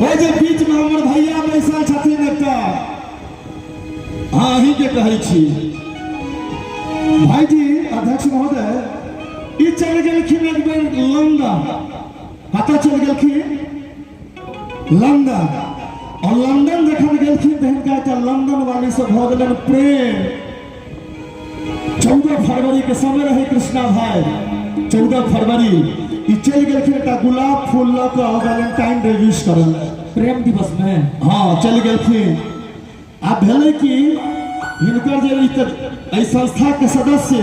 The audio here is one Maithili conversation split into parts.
ओ जे बीच में हमर भैया बैसल छथिन एकटा, हाँ अहीं के कहै छी भाईजी अध्यक्ष महोदय, ई चलि गेलखिन एक बेर लंदन। कतऽ चलि गेलखिन? लंदन। और लंदन जखन गेलखिन तऽ हिनका एकटा लंदन वाली से भऽ गेलनि प्रेम। 14 फरवरी के समय रहे कृष्णा भाई, 14 फरवरी ई चलि गेलखिन एकटा गुलाब फूल लऽ कऽ वैलेंटाइन डे विश करऽ लए, प्रेम दिवस में। हाँ चलि गेलखिन। आब भेलै कि हिनकर जे ई तऽ एहि संस्था के सदस्य,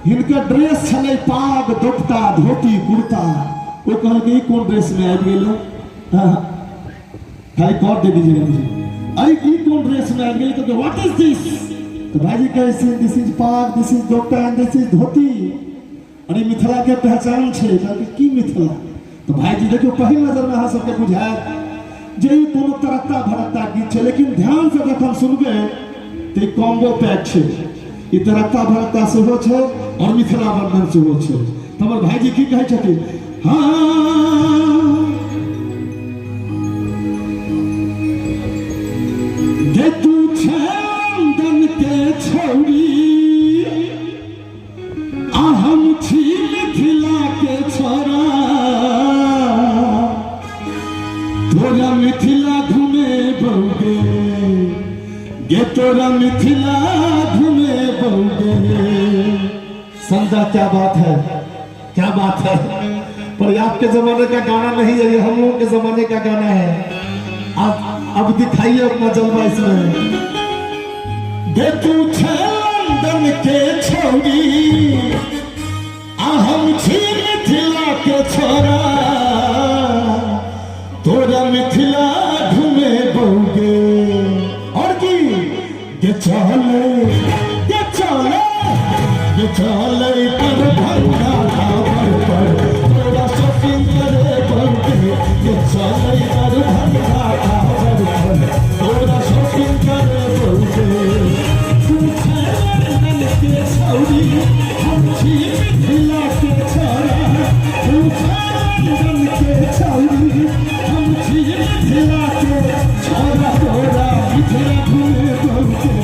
हिनकर ड्रेस छलै पाग दोपटा धोती कुर्ता। ओ कहलकै ई कोन ड्रेस में आबि गेलै? हाँ, खाली कर दे दीजिएगा मुझे। अरे ई कोन ड्रेस में आबि गेलै? तो what is दिस? तो भाईजी कहै छै दिस is पाग, this is dupatta and this is dhoti. अरे मिथिला के पहचान छै। कहलकै की मिथिला? तो भाईजी देखियौ पहिल नजर में अहाँ सबके बुझायत जे ई कोनो तरक्का भरक्का गीत छै, लेकिन ध्यान से जखन सुनबै तऽ ई कॉम्बो पैक छै। ई तरक्का भरक्का सेहो छै और मिथिला वर्णन सेहो छै। तऽ हमर भाईजी की कहै छथिन? हाँ गे तू छै लंदन के छौड़ी आ हम छी मिथिला के छोरा, तोरा मिथिला घुमे बौगे, गे तोरा मिथिला घुमे बौगे। संदा क्या बात है, क्या बात है। पर आपके जमाने का गाना नहीं है, ये हम लोगों के जमाने का गाना है। अब दिखाइए अपना जलवा इसमें। गे तू छै लंदन के छौड़ी आ हम छी मिथिला के छोरा, तोरा मिथिला घूमे बौगे। और की गे चले, गे चले, गे चले पर भंगा पर पर तोरा शॉपिंग करे बौगे। गे चले पर भंगा पर पर तोरा शॉपिंग करे बौगे। तू छै लंदन के छौड़ी हम छी मिथिला के छोरा, तू छै लंदन के छौड़ी हम छी मिथिला के छोरा, तोरा मिथिला घूमे बौगे,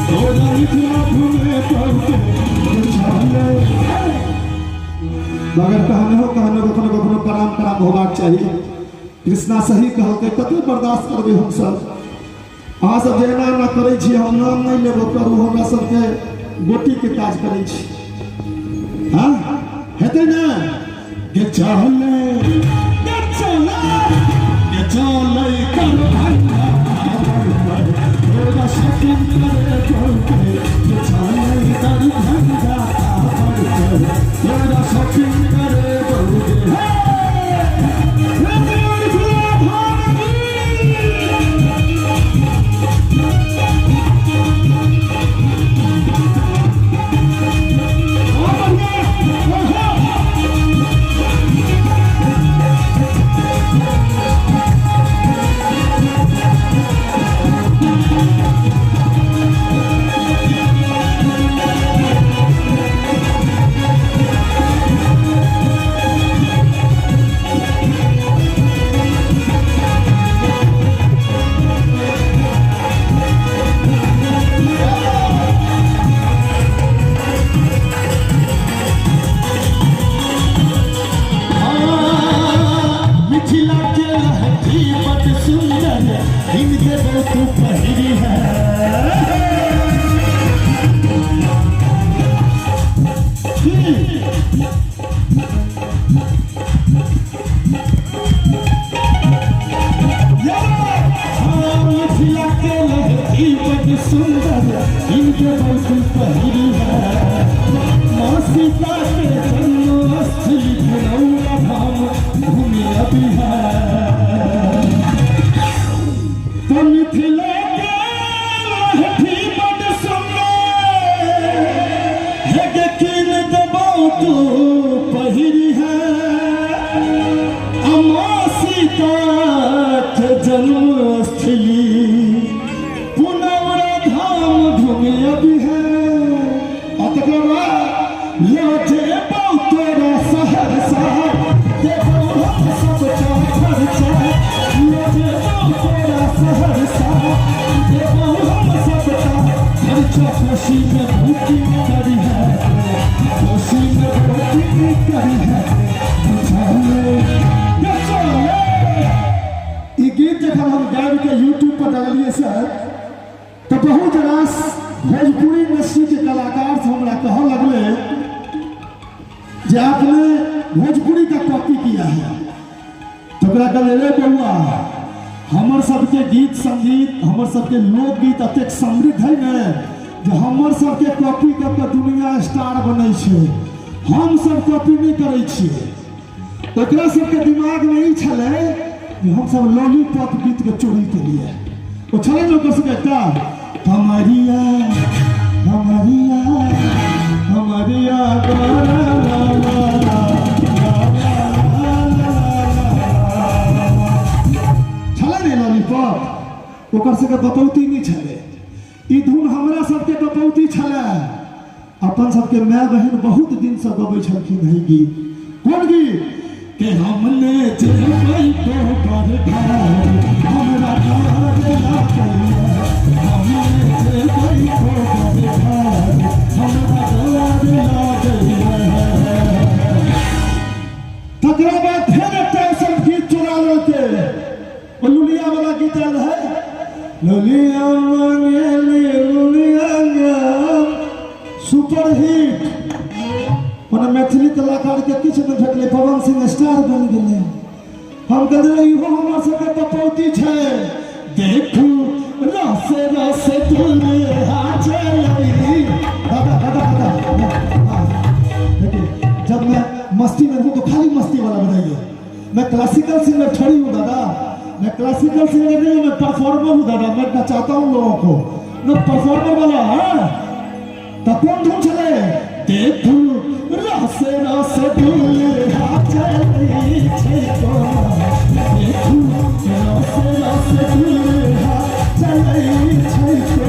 तोरा मिथिला घूमे बौगे। मगर कहने हो कहने कखनो कखनो कराम कराम होबाक चाही। कृष्णा सही कहलकै, कते बर्दाश्त करबै हमसब? अहाँ सब जे एना एना करै छी, हम नाम नहि लेबो करू, हमरा सबके गोटीके काज करै छी। हाँ हेतै ने? गे चले, गे चले, गे चले कर भंगा तोरा शॉपिंग करे बौगे। गे चले कर भंगा तोरा शॉपिंग करे बौगे। हे! मिथिला भारती! मिथिला के लहठी बड़ सुंदर इनके तू पहिरी है। मिथिला के लहठी बड़ सुंदर इनके तू पहिरी है। माँ सीता के जन्मस्थली पुनौरा धाम घूमी अभी है। तो मिथिला के लहठी बड़ सुंदर हे गे कीन देबौ तू पहिरी है। अम्मा सीता के जन्मस्थली पुनौरा धाम घूमी अभी है। आ तकर बाद लो जेबौ तोरा सहरसा देबौ हम सबटा खर्चा। लो छौ कोसी में बुकिंग करी है कोसी में बुकिंग करी है चले चले। ई गीत जखन हम गाबि के यूट्यूब पर डाललियै सर, तऽ बहुत रास भोजपुरी इंडस्ट्री के कलाकार सब हमरा कहऽ लगलै जे आपने भोजपुरी का कॉपी किया है। तऽ ओकरा कहलियै, रे बौआ, हमर सबके गीत संगीत, हमर सबके लोकगीत एतेक समृद्ध है ने जे हमर सबके कॉपी कऽ कऽ दुनिया स्टार बनै छै। हम सब कॉपी नहि करै छियै। ओकरा सबके दिमागमे ई छलै जे हमसब लॉलीपॉप गीतके चोरी केलियै। ओ छलै ने ओकर सबके एकटा कमरिया कमरिया कमरिया गोरा ला ला ला छलै ने लॉलीपॉप, ओकर सबके बपौती नहि छलै। ई धुन हमरा सबके बपौती छलै। अपन सबके माय बहन बहुत दिन से गबै छलखिन है गीत। कोन गीत? के हमने जेबै तो पर घर हमरा डर लागैया, हमने जेबै तो पर घर हमरा डर लागैया। तकरा बाद फेर एकटा ऐसन गीत चुरा लेलकै, ओ लुलिया वाला गीत आयल रहै, लुलिया मांगेली लुलिया, सुपर हिट। मने मैथिली कलाकार के किछु नहि भेटलै, पवन सिंह स्टार बनि गेलै। हम कहलियै, इहो हमर सबके बपौती छै। देखू रस रस दुल्हा चलै। दादा दादा दादा, हाँ, देखिए, जब मैं मस्ती में हूँ तो खाली मस्ती वाला बजाइए। मैं क्लासिकल सिंगर थोड़ी हूँ दादा, मैं क्लासिकल सिंगर नहीं हूँ, मैं परफॉर्मर हूँ दादा। मैं नचाता हूँ लोगों को, मैं परफॉर्मर वाला। हाँ, तो कौन धुन छलै? देखू रस रस दुल्हा चलै छै तो, देखू रस रस दुल्हा चलै छै तो।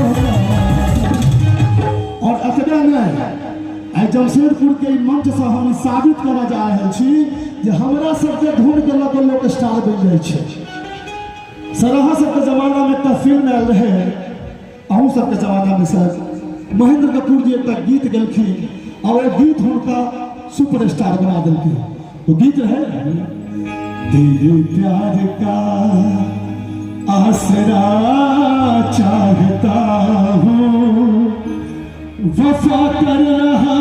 और एतबे नहि, आइ जमशेदपुर के ई मंच से हम ई साबित करऽ जा रहल छी जे हमरा सबके धुन के लऽ कऽ लोक स्टार बनि जाइ छै। सर, अहाँ सबके जमाना में एकटा फिल्म आयल रहै, अहूँ सबके जमाना में सर, महेंद्र कपूर जी एकटा गीत गेलखिन आ ओ गीत हुनका सुपर स्टार बना देलखिन। ओ गीत रहै, तेरे प्यार का आसरा चाहता हूँ, वफा कर रहा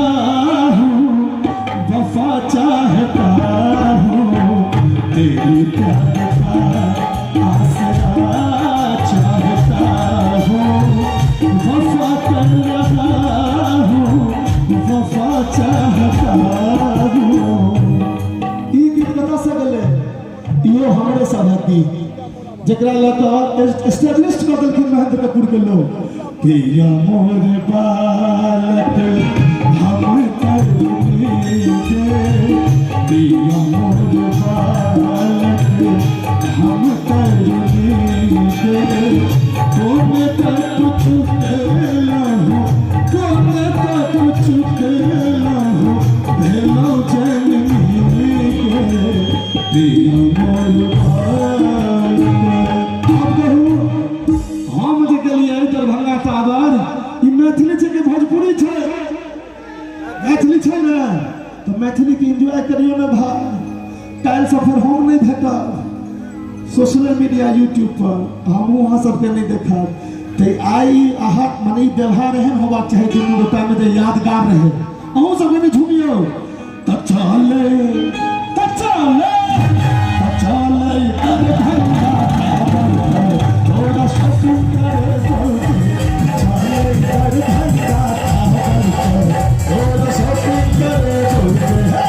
हूँ, वफा चाहता हूँ, तेरे प्यार का आसरा चाहता हूँ, वफा कर रहा हूँ, वफा चाहता हूँ। ई गीत कतऽ से गेलै? इहो हमरे सभक गीत, जकरा लऽ कऽ एस्टेब्लिश कऽ देलखिन महेंद्र कपूर के लोग। प्रिया मोर बालक हम करुणीके, प्रिया मोर बालक हम करुणीके, कोन तप चुकेलहुँ, कोन तप चुकेलहुँ, भेलहुँ जननी के, प्रिया मोर बालक। आब कहू, हम जे गेलियै दरभंगा टावर, ई मैथिली छै कि भोजपुरी छै? मैथिली छै ने? तऽ मैथिलीके एन्जॉय करियौ ने भाय। काल्हिसँ फेर हम नहि भेटब सोशल मीडिया यूट्यूब पर, हमहूँ अहाँ सबके नहि देखब। तऽ आइ अहाँ मने ई व्यवहार एहन होबाक चाही दुनू गोटामे जे यादगार रहै। अहूँ सब कनि झुमियौ। तऽ चले, तऽ चले, तऽ चले दरभंगा टावर पर तोरा शॉपिंग करे चलते, चले दरभंगा टावर पर तोरा शॉपिंग करे चलते।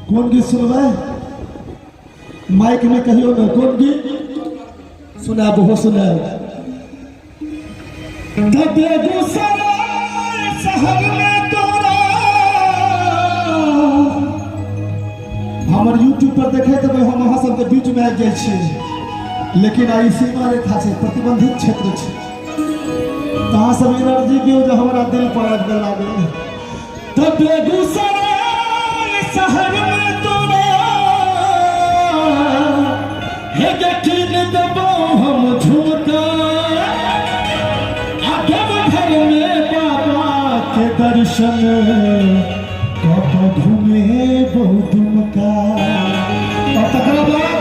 कोन गीत सुनबै माइक में कहियो ने कोन गीत सुनाब हो सुनाब तब बेगूसराय शहर में तोरा हमर यूट्यूब पर देखैत हेबै हम अहाँ सबके बीच में आबि जाइ छी लेकिन आई सीमा रेखा छै प्रतिबंधित क्षेत्र छै तऽ अहाँ सब एनर्जी दियौ जे हमरा दिल पर आबि कऽ लागै तऽ बेगूसराय शहर में तोरा हे कीन देबो हम झुमका आ देवघर में बाबा के दर्शन कऽ कऽ घूमे बहुत दुमका। आ तकरा बाद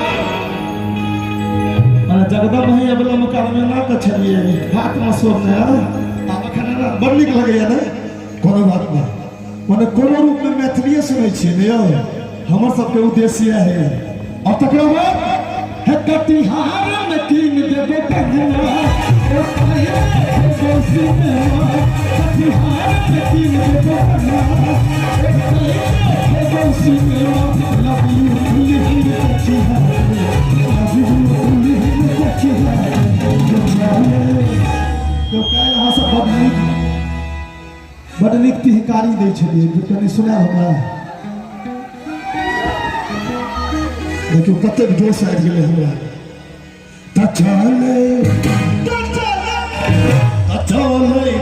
अरे जगदम है अबला मकान में ना के छलिए हाथ में सोने आब एखन एना बड़ नीक लगैया ने। कोनो बात नहि, मने कोनो रूपमे मैथिलीए सुनै छियै ने यौ, हमर सबके उद्देश्य इएह है। और तकरा बाद हे कटिहार में कीन देबो कंगना, ओ पहिले देबो सिनेमा। कटिहार में कीन देबो कंगना, ओ पहिले देबो सिनेमा। लव you दुल्हन कटिहार, लव you दुल्हन कटिहार। तो काल्हि अहाँ सब बड नीक बड नीक पिहकारी दै छलियै, कनि सुनायब हमरा? देखियौ कतेक जोश आबि गेलै हमरा। तऽ चलै तऽ चलै